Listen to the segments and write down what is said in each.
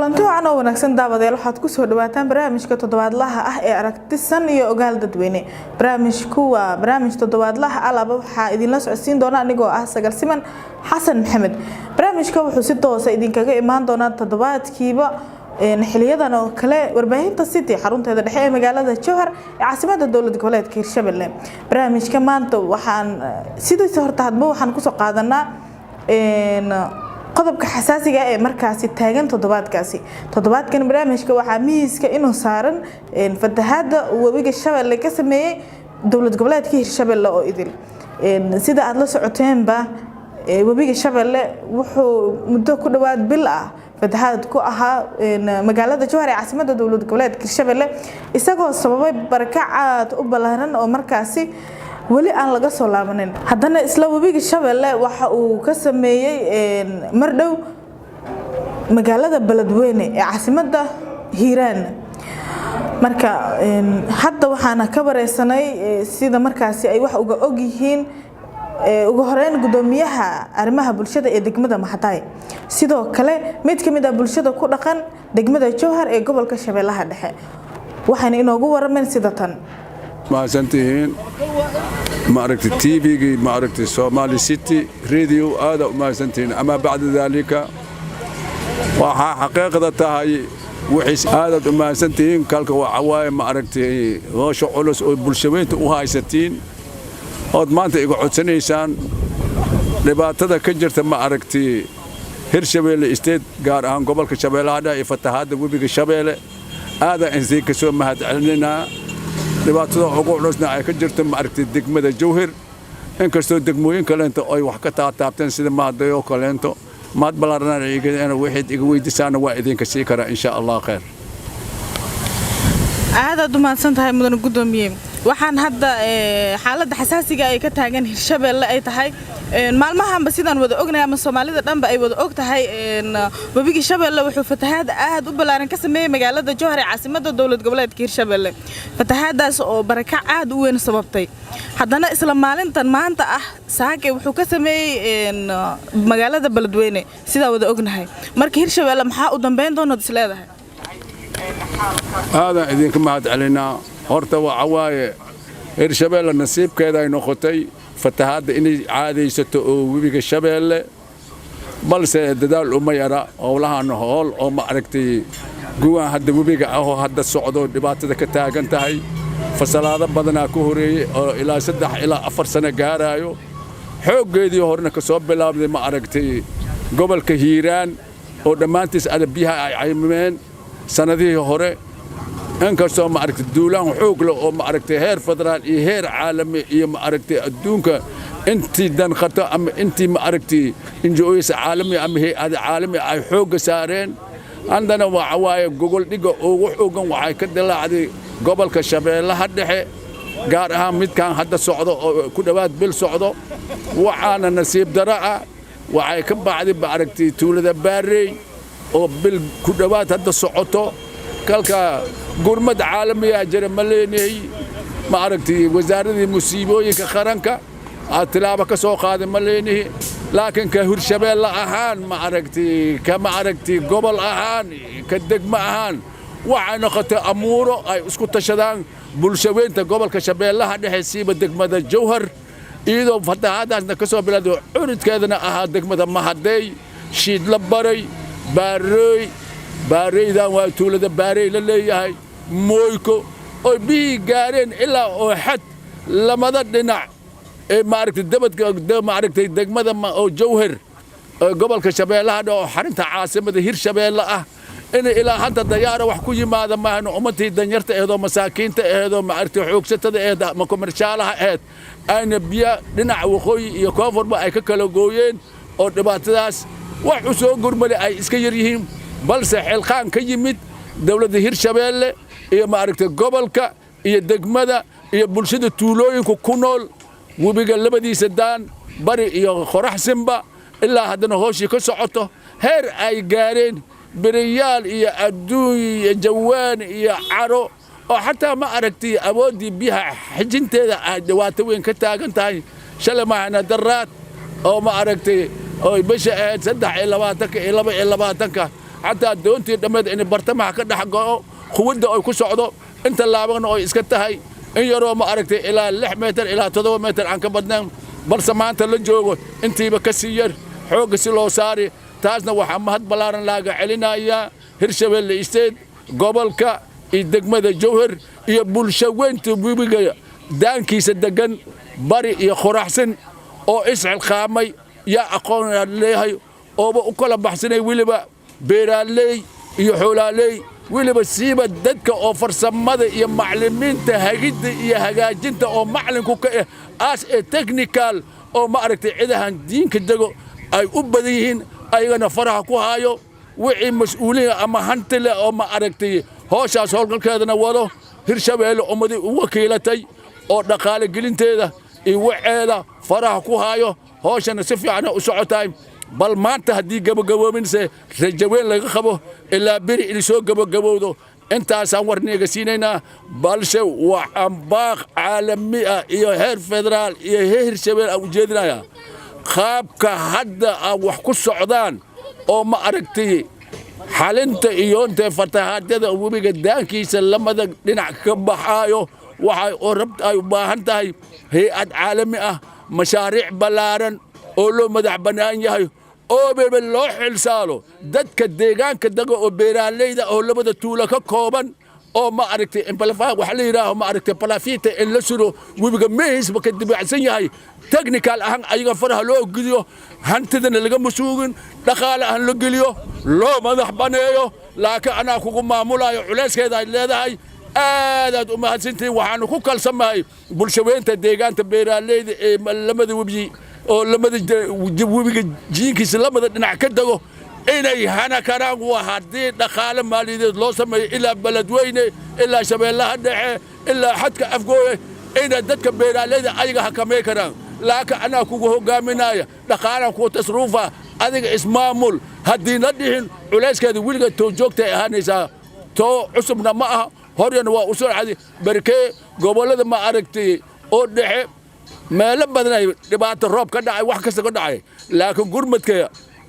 Kulanti wacan oo wanaagsan, daawadayaal. Waxaad kusoo dhawaataan barnaamijka toddobaadlaha ah ee Aragtisan iyo Ogaal Dadweyne. Barnaamijku waa barnaamij toddobaadlaha alaba waxaa idinla socodsiin doona anigoo ah Sagal Siman Xasan Maxamed. Barnaamijka wuxuu si toosa idinkaga imaan doonaa toddobaadkiiba xiliyadan oo kale warbaahinta City, xarunteeda dhexe ee magaalada Jowhar ee caasimada dowlad goboleedka Hirshabelle. Barnaamijka maanta waxaan sidiisa horta hadba waxaan kusoo qaadanaa qodobka xasaasiga ee markaasi taagan toddobaadkaasi. Toddobaadkan barnaamijka waxaa miiska inuu saaran fatahaada webiga Shabeelle ka sameeyey dowlad goboleedka Hirshabelle oo idil. Sida aada la socoteenba, webiga Shabeelle wuxuu muddo ku dhowaad bil ah fatahaad ku ahaa magaalada Jowhar ee caasimada dowlad goboleedka Hirshabelle, isagoo sababay barakac aad u ballaaran oo markaasi weli aan laga soo laabanin. Haddana isla webiga Shabeelle waxa uu ka sameeyey mar dhow magaalada Beledweyne ee caasimada Hiiraan. Marka hadda waxaana ka wareysanay sida markaasi ay wax uga og yihiin ugu horeyn gudoomiyaha arrimaha bulshada ee degmada Mahadaay, sidoo kale mid ka mid ah bulshada ku dhaqan degmada Jowhar ee gobolka Shabeellaha Dhexe. Waxayna inoogu warameen sida tan. Mahadsantihiin. Maaragtay, TV-gii, maaragtay, Somali City Radio, aada u mahadsantihiin. Ama bacda daalika, waxaa xaqiiqda tahay wixii aadaad u mahadsantihiin. Kalka waxa waaye, maaragtay, hoosha culus oo bulshaweynta u haysatiin ood maanta iga codsanaysaan dhibaatada ka jirta, ma aragtay, Hirshabeelle State, gaar ahaan gobolka Shabeellaha Dhexe iyo fatahaadda webiga Shabeelle, aadaan insiin ka soo mahad celinaynaa. Dhibaatada ugu culusna ay ka jirto, maaragtay, degmada Jowhir, inkastoo degmooyin kaleento ay wax ka taataabteen sida Mahadayoo kaleento. Mahad ballaaran. Waxayd iga weydiisaana waa idinka sii karaa, insha Allah khayr. Aadaad u mahadsan tahay, mudan gudoomiye. Waxaan hadda xaaladda xasaasiga ay ka taagan Hirshabeelle ay tahay maalmahanba, sidaan wada ognahay ama Soomaalida dhanba ay wada og tahay, webigii Shabeelle wuxuu fatahaad aad u ballaaran ka sameeyey magaalada Jowhar ee caasimadda dowlad goboleedka Hirshabeelle, fatahaadaas oo barakac aad u weyn sababtay. Haddana isla maalintan maanta ah saake wuxuu ka sameeyey magaalada Beledweyne, sidaa wada ognahay. Marka Hirshabeelle maxaa u dambeyn doonood is leedahay? Aadaan idinka mahad celinaa. Horta waxa waaye, Hirshabeelle nasiibkeeda ay noqotay fatahaadda inay caadaysato oo webiga Shabeelle, balse dadaal uma yara howlahan hool oo, ma aragtay, guwaan hadda webiga ahoo hadda socdo dhibaatada ka taagan tahay. Fasalaado badanaa ka horeeyey oo ilaa 3 ilaa 4 sano gaaraayo, xooggeedii horena ka soo bilaabday, ma aragtay, gobolka Hiiraan oo dhammaantiis ada biyaha ay caymimeen sannadihii hore. Inkastoo, ma aragtay, duulaan xoog leh oo, ma aragtay, heer federaal iyo heer caalami iyo, ma aragtay, adduunka intii danqato ama intii, ma aragtay, NGOs caalami ama hay'ada caalami ay xoogga saareen, haddana waxa waaye gogol dhigga ugu xooggan waxay ka dilaacday gobolka Shabeellaha Dhexe, gaar ahaan midkan hadda socdo oo ku dhowaad bil socdo. Waxaana nasiib daro ah waxay ka baxday, ma aragtay, tuulada Baarey oo bil ku dhowaad hadda socoto. Kalka gurmad caalamiyaa jira ma leenahay. Ma aragtay, wasaaradii musiibooyinka qaranka aad tilaabo ka soo qaaday ma leenahi, laakiin ka Hirshabeelle ahaan, ma aragtay, ka, ma aragtay, gobol ahaan, ka degmo ahaan, waxay noqotay amuuro ay isku tashadaan bulshaweynta gobolka Shabeellaha Dhexe, siiba degmada Jowhar, iyadoo fatahaadaasna ka soo bilowday curidkeedana ahaa degmada Mahadeey, Shiidla Baray, Baarooy. Baareydan waa tuulada Baarey la leeyahay, Mooyko, oy biyihii gaareen ilaa oo xad lamada dhinac ee, maaragtay, dabadka, maaragtay, degmada oo Jowhar ee gobolka Shabeellaha Dhexe oo xarinta caasimada Hirshabeelle ah, in ilaa hadda dayaara wax ku yimaada maahno. Ummadtii danyarta aheedoo masaakiinta aheedoo, maaragtay, xoogsatada aheed ama komershaalaha aheed ayna biyo dhinaca waqooyi iyo koonfurba ay ka kala gooyeen oo dhibaatadaas wax u soo gurmali ay iska yar yihiin, balse xilqaan ka yimid dowladda Hirshabeelle iyo, maaragtay, gobolka iyo degmada iyo bulshada tuulooyinka ku nool webiga labadiisa daan, bari iyo qoraxsinba, ilaa haddana hooshii ka socoto, heer ay gaareen beriyaal iyo adduun iyo jawaan iyo caro oo xataa, ma aragtay, awooddii biyaha xijinteeda ay dhibaato weyn ka taagan tahay. Shalay maahana daraad oo, ma aragtay, oo bisha ahayd 23-ka iyo 22-ka. Xataa doontii dhammeed in bartamaha ka dhex go'o, quwadda ay ku socdo inta laabana oy iska tahay in yaroo, ma aragtay, ilaa 6 meter ilaa 7 meter aan ka badnayn, balse maanta la joogo intiiba ka sii yar xoogga si loo saari. Taasna waxaa mahad ballaaran laaga celinayaa Hirshabelle State, gobolka iyo degmada Jowhar iyo bulsho weynta webiga daankiisa degan, bari iyo qoraxsan, oo isxilqaamay. Yaa aqoon leeyahay ooba u kala baxsanay weliba beeraaley iyo xoolaaley, weliba siiba dadka oo farsamada iyo macallimiinta hagidda iyo hagaajinta oo macallinku ka ah as a technical oo, ma aragtay, cidahan diinka dego ay u badan yihiin, ayagana faraha ku haayo wixii mas-uuliin ama hanti leh oo, ma aragtay, howshaas howlgalkeedana wado. Hirshabeelle ummadii u wakiilatay oo dhaqaale gelinteeda iyo waceeda faraha ku haayo, howshana si fiican u socotahay. Bal maanta haddii gabagaboobinse, rajaweyn laga qabo ilaa beri inay soo gabagabowdo. Intaasaan warniga siinaynaa, balse waxaan baaq caalami ah iyo heer federaal iyo heer Hirshabelle aan ujeedinayaa qaabka hadda aan wax ku socdaan oo, ma aragtay, xalinta iyo intee fatahaadyada webiga daankiisa lamada dhinac ka baxaayo, waxay oo rabta ay u baahan tahay hay'ad caalami ah, mashaariic ballaaran oo loo madax bannaan yahay oo bebe loo xilsaalo dadka deegaanka dega oo beeraaleyda oo labada tuulo ka kooban oo, ma aragtay, waxa la yidhaaho, ma aragtay, palafita in la suro webiga mehiisba ka dibacsan yahay, technical ahaan ayaga faraha loo geliyo, hantidana lagama suugin, dhaqaale ahaan la geliyo, loo madax baneeyo. Laakiin anaa kugu maamulayo, culayskeeda ay leedahay. Aadaad u mahadsantihiin. Waxaanu ku kalsamahay bulshaweynta deegaanta beeraaleyda ee lamada webi oo lamada webiga jiinkiisa lamada dhinac ka dego inay hana karaan, waa haddii dhaqaale maaliyadeed loo sameeyo ilaa Beledweyne, ilaa Shabeellaha Dhexe, ilaa xadka Afgooye, inay dadka beeraaleyda ayaga hakamay karaan. Laakiin anaa kugu hogaaminaya, dhaqaalaan kuwa tasruufa, adiga ismaamul haddii la dhihin, culayskeeda weliga too joogtay ahaanaysaa. Too cusubna ma aha, horyana waa u soo cadi barkee gobollada, ma aragtay, oo dhexe meelo badan ay dhibaato roob ka dhacay, wax kasta ka dhacay, laakiin gurmadka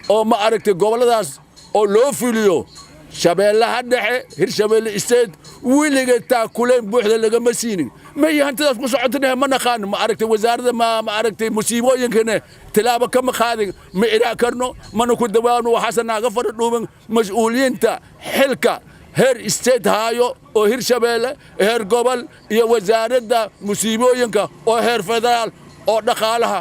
oo, ma aragtay, gobolladaas oo loo fuliyo Shabeellaha Dhexe, Hirshabeelle State weliga taakuleen buuxda lagama siinin. May hantidaas ku socotana ma naqaano, ma aragtay, wasaaradda ma aragtay musiibooyinkana tilaabo kama qaadin. Ma iraa karno, mana ku dawaano. Waxaase naaga fara dhuuban mas-uuliyiinta xilka heer state haayo oo Hirshabeelle, heer gobol iyo wasaaradda musiibooyinka oo heer federaal oo dhaqaalaha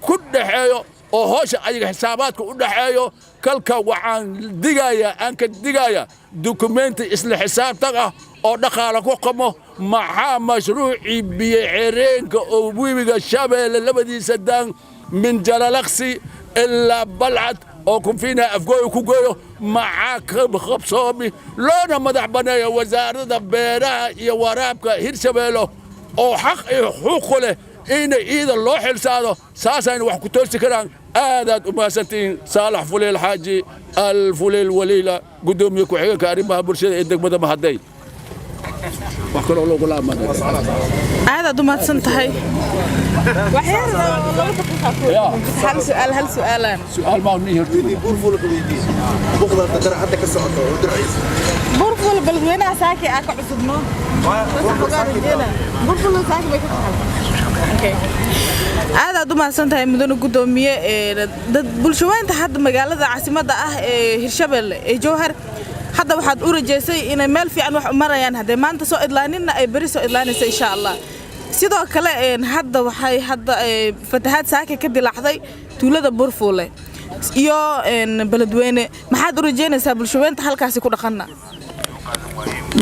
ku dhexeeyo oo hoosha ayaga xisaabaadka u dhexeeyo. Kalka waxaan digayaa, aan ka digayaa dukumenti isla xisaabtan ah oo dhaqaala ku qamo. Maxaa mashruucii biyo xireenka oo webiga Shabeelle labadiisa daan min Jalalaqsi ilaa Balcad oo kunfiina Afgooyo ku gooyo maxaa ka qabsoomi, loona madax baneeyo Wasaaradda Beeraha iyo Waraabka Hirshabeelle oo xaq iyo xuquuq leh ina iida loo xilsaado? Saasayna wax ku toosi karaan. Aadaad u mahadsantihiin. Saalax Fuleel Xaaji Alfuleel Waliila, guddoomiye ku-xigeenka arrimaha bulshada ee degmada Mahaday. Wax kaloo loogu laabmada. Aadaad u mahadsan tahay. Hal su'aal, hal su'aalaan. Su'aal maa nii horta. Burful Beledweynaha saaki aa ka cusubno. Burful saaki bay ka tahay. Aad aad u mahadsan tahay, mudane guddoomiye. Dad bulshaweynta hadda magaalada caasimadda ah ee Hirshabelle ee Jowhar, hadda waxaad u rajaysay inay meel fiican wax u marayaan, haddee maanta soo idlaaninna ay beri soo idlaanaysa, insha Allah. Sidoo kale hadda waxay hadda fatahaad saaka ka dilaacday tuulada Burfuule iyo Beledweyne. Maxaad u rajaynaysaa bulshaweynta halkaasi ku dhaqanna?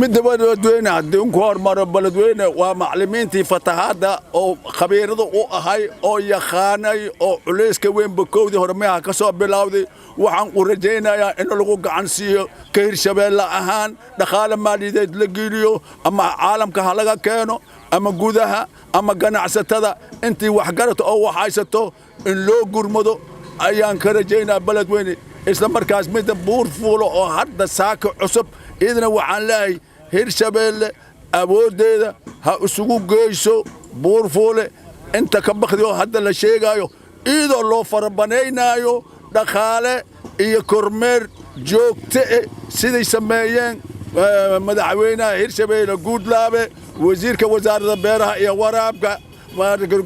Midda Beledweyne haddii unku hormaro, Beledweyne waa macallimiintii fatahaadda oo khabiirada u ahay oo yaqaanay oo culayska weyn bakowdii horumaha ka soo bilowday. Waxaan u rajaynayaa in lagu gacan siiyo ka Hirshabeelle ahaan, dhaqaale maaliyadeed la geliyo, ama caalamka ha laga keeno ama gudaha ama ganacsatada intii waxgarata oo wax haysato in loo gurmado ayaan ka rajaynaa Beledweyne. Isla markaas midda Buur Fuulo oo hadda saaka cusub, iyadana waxaan leeyahay Hirshabeelle awooddeeda ha isugu geyso Buur Fuule inta ka bakdi oo hadda la sheegaayo, iyadoo loo farabanaynaayo dhaqaale iyo kormeer. Joogto eh siday sameeyeen madaxweynaha Hirshabeelle Guudlaabe, wasiirka wasaaradda beeraha iyo waraabka,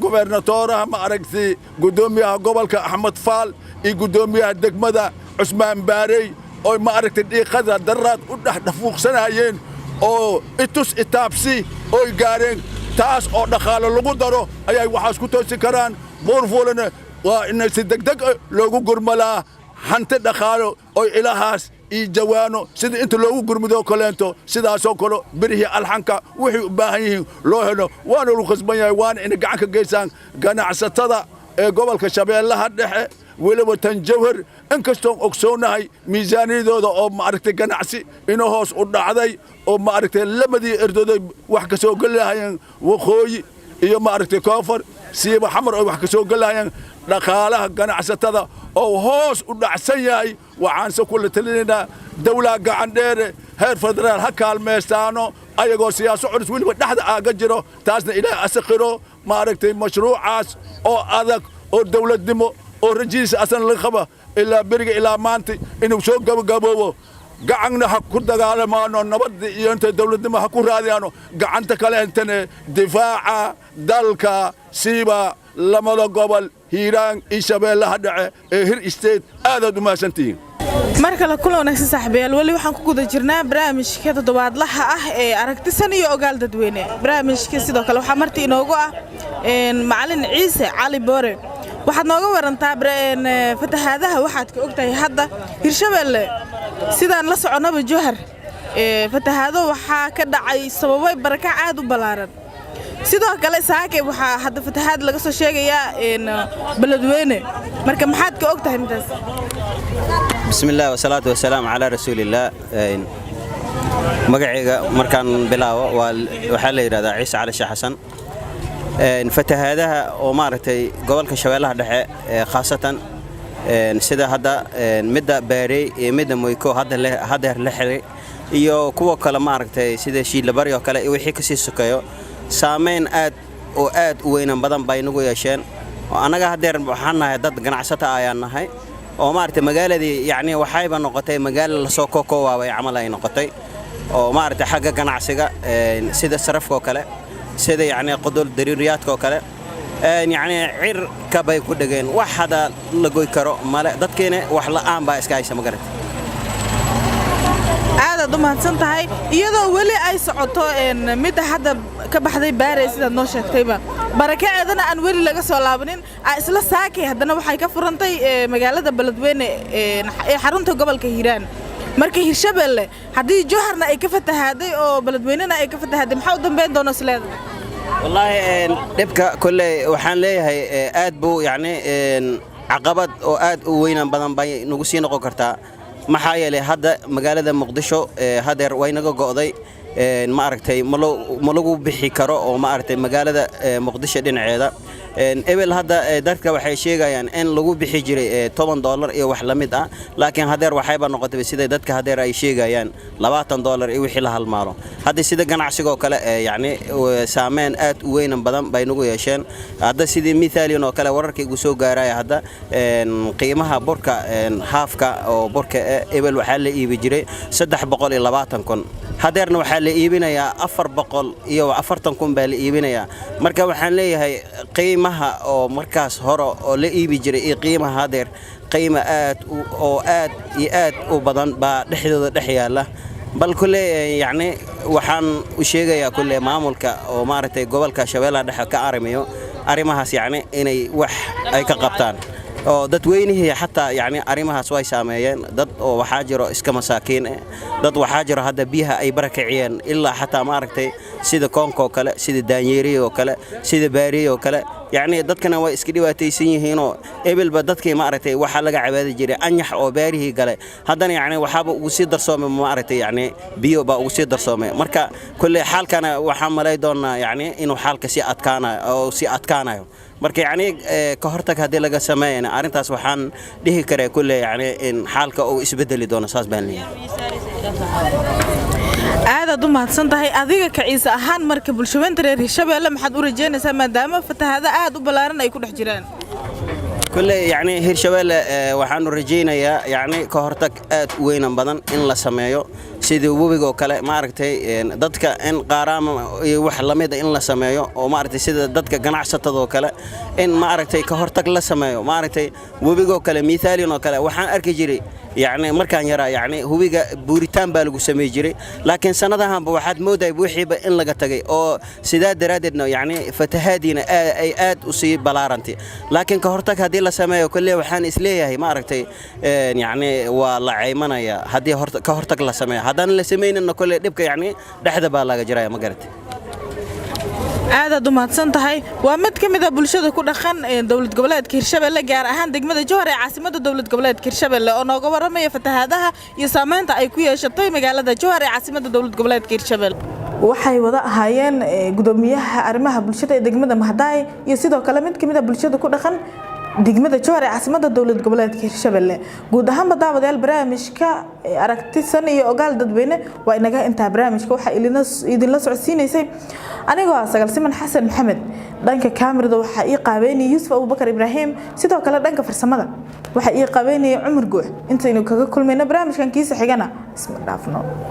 gubernatooraha, ma aragtay, guddoomiyaha gobolka Axmed Faal iyo guddoomiyaha degmada Cusmaan Baarey, oo ma aragtay dhiiqada daraad u dhex dhafuuqsanayeen oo itus itaabsi oy gaareen, taas oo dhaqaalo lagu daro ayay waxaas ku toosi karaan. Buurfuulena waa in si degdeg loogu gurmalaa, hanti dhaqaalo oy ilahaas iyo jawaano sida inta loogu gurmudoo kaleento, sidaasoo kale birihii alxanka waxay u baahan yihiin loo helo. Waana lagu khasban yahay, waana inay gacan ka geystaan ganacsatada ee gobolka Shabeellaha Dhexe, weliba tan Jawhar, inkastoon ogsoonahay miisaaniyadooda oo maaragtay ganacsi inuu hoos u dhacday, oo maaragtay lamadii erdooday wax ka soo gelahayeen waqooyi iyo maaragtay koonfur, siiba Xamar oy wax ka soo gelahayeen, dhaqaalaha ganacsatada oo hoos u dhacsan yahay. Waxaanse kula talinaynaa dawlaha gacan dheere heer federaal ha kaalmaystaano, ayagoo siyaaso culus weliba dhexda aaga jiro. Taasna Ilaah asaqiro maaragtay mashruucaas oo adag oo dawladnimo oo rajihiisa asana laga qaba ilaa beriga ilaa maanta inuu soo gabagaboobo. Gacanna ha ku dagaalamaano nabadda iyo inta dawladnimo ha ku raadiyaano, gacanta kale intane difaaca dalka, siiba lamada gobol Hiiraan iyo Shabeellaha Dhexe ee Hir State. Aadaad u mahadsantihiin. Mar kale kula wanaagsan, saaxiibayaal. Weli waxaan ku guda jirnaa barnaamijka toddobaadlaha ah ee aragtisan iyo ogaal dadweyne. Barnaamijka sidoo kale waxaa marti inoogu ah macalin Ciise Cali Boore. Waxaad nooga warantaa fatahaadaha waxaad ka ogtahay hadda Hirshabeelle. Sidaan la soconnaba, Jowhar fatahaado waxaa ka dhacay sababay barakac aad u ballaaran. Sidoo kale saake waxaa hadda fatahaad laga soo sheegayaa Beledweyne. Marka maxaad ka og tahay midaas? Bismi illah wasalaatu wasalaamu calaa rasuulillaah. Magacayga markaan bilaabo waxaa la yidhahdaa Ciise Cali Sheekh Xasan. Fatahaadaha oo maaragtay gobolka Shabeellaha Dhexe, khaasatan sida hadda midda Baarey iyo midda Moyko hadda hadeer la xiray iyo kuwa kale, maaragtay sida Shiidlabari oo kale iyo wixii kasii sokeeyo, saameyn aad oo aad u weynan badan bay nagu yeesheen. Oo annaga hadeer waxaan nahay dad ganacsata ayaan nahay, oo maaragtay magaaladii yacni waxayba noqotay magaalo lasoo kokoowaabay camal ay noqotay, oo maaragtay xagga ganacsiga, sida sarafka oo kale, sida yacni qodol dariiriyaadka oo kale, yacni cirka bay ku dhegeen. Wax hadda la goy karo male, dadkiina wax la'aan baa iska haysa, ma garat. Aadaad u mahadsan tahay. Iyadoo weli ay socoto midda hadda ka baxday Baarey, sidaad noo sheegtayba, barakaceedana aan weli laga soo laabanin, isla saakay haddana waxay ka furantay magaalada Beledweyne ee xarunta gobolka Hiiraan. Marka Hirshabeelle haddii Jowharna ay ka fatahaaday oo Beledweynena ay ka fatahaaday, maxaa u dambeyn doona isleedahay? Wallaahi dhibka kolley waxaan leeyahay aad buu yacni caqabad oo aad u weynan badan bay nagu sii noqon kartaa, maxaa yeelay hadda magaalada Muqdisho hadeer way naga go'day, ma aragtay, ma lagu bixi karo oo ma aragtay magaalada Muqdisho dhinaceeda. Ebel hadda dadka waxay sheegayaan in lagu bixi jiray $10 iyo wax la mid ah, laakiin hadeer waxayba noqotay sida dadka hadeer ay sheegayaan $20 iyo wixii la halmaalo. Hadda sida ganacsigoo kale, yacni saameyn aad u weynan badan bay nagu yeesheen. Hadda sidii mithaalin oo kale wararka igu soo gaaraya, hadda qiimaha burka, haafka oo burka, ebel waxaa la iibi jiray 320,000, hadeerna waxaa la iibinayaa 440,000 baa la iibinayaa. Marka waxaan leeyahay qiimaha oo markaas hore oo la iibi jiray iyo qiimaha hadeer, qiima aad oo aad iyo aad u badan baa dhexdooda dhex yaalla. Bal kulle yacni waxaan u sheegayaa kulle maamulka oo maaragtay gobolka Shabeellaha Dhexe ka arrimayo arrimahaas, yacni inay wax ay ka qabtaan, oo dadweynihii xataa yacni arrimahaas way saameeyeen. Dad oo waxaa jiro iska masaakiin eh, dad waxaa jiro hadda biyaha ay barakiciyeen ilaa xataa maaragtay sida Koonka oo kale, sida Daanyeeriya oo kale, sida Baariya oo kale. Yacni dadkana way iska dhibaataysan yihiinoo ebelba dadkii maaragtay waxaa laga cabaadi jiray anyax oo baarihii galay, haddana yacni waxaaba ugu sii darsoomay maaragtay yacni biyo baa ugu sii darsoomay. Marka kulley xaalkana waxaan malay doonaa yacni inuu xaalka sii adkaanayo oo sii adkaanayo. Marka yacni ka hortag haddii laga sameeyana arrintaas, waxaan dhihi karaa kulley yacni in xaalka uu isbedeli doono, saas baan leeyahay. Aadaad u mahadsan tahay. Adiga ka Ciise ahaan, marka bulshaweynta reer Hirshabeelle maxaad u rajeynaysaa, maadaama fatahaado aad u ballaaran ay ku dhex jiraan? Kulley yacni Hirshabeelle waxaanu rajaynayaa yacni ka hortag aad u weynan badan in la sameeyo, sidii webigoo kale, maaragtay, dadka in qaaraama iyo wax lamida in la sameeyo, oo maaragtay sida dadka ganacsatadoo kale in maaragtay ka hortag la sameeyo. Maaragtay, webigoo kale miithaalin oo kale waxaan arki jiray yacni markaan yaraa, yacni hubiga buuritaan baa lagu samey jiray, laakiin sannadahanba waxaad moodahay wixiiba in laga tagay, oo sidaa daraaddeedna yacni fatahaadiina ay aad u sii balaarantay. Laakiin ka hortag haddii la sameeyo, kolley waxaan isleeyahay, maaragtay, yacni waa la caymanayaa haddii ka hortag la sameeyo. Haddaan la samaynina, kolley dhibka yacni dhexda baa laga jiraya, ma garatay? Aadaad u mahadsan tahay. Waa mid ka mid a bulshada ku dhaqan dowlad goboleedka Hirshabelle, gaar ahaan degmada Jowhar ee caasimada dowlad goboleedka Hirshabelle, oo nooga waramaya fatahaadaha iyo saameynta ay ku yeeshatay magaalada Jowhar ee caasimada dowlad goboleedka Hirshabelle. Waxay wada ahaayeen gudoomiyaha arrimaha bulshada ee degmada Mahadaay iyo sidoo kale mid ka mid a bulshada ku dhaqan degmada Jowhar ee caasimada dowlad goboleedka Hirshabelle. Guud ahaanba, daawadayaal, barnaamijka aragtisan iyo ogaal dadweyne waa inaga intaa. Barnaamijka waxaa idinla socodsiinaysay anigoo ah Sagal Siman Xasan Maxamed. Dhanka kaamirada waxaa ii qaabeynaya Yuusuf Abubakar Ibraahim, sidoo kale dhanka farsamada waxaa ii qaabeynaya Cumar Guux. Intaynu kaga kulmayno barnaamijkan kiisa xigana, isma dhaafno.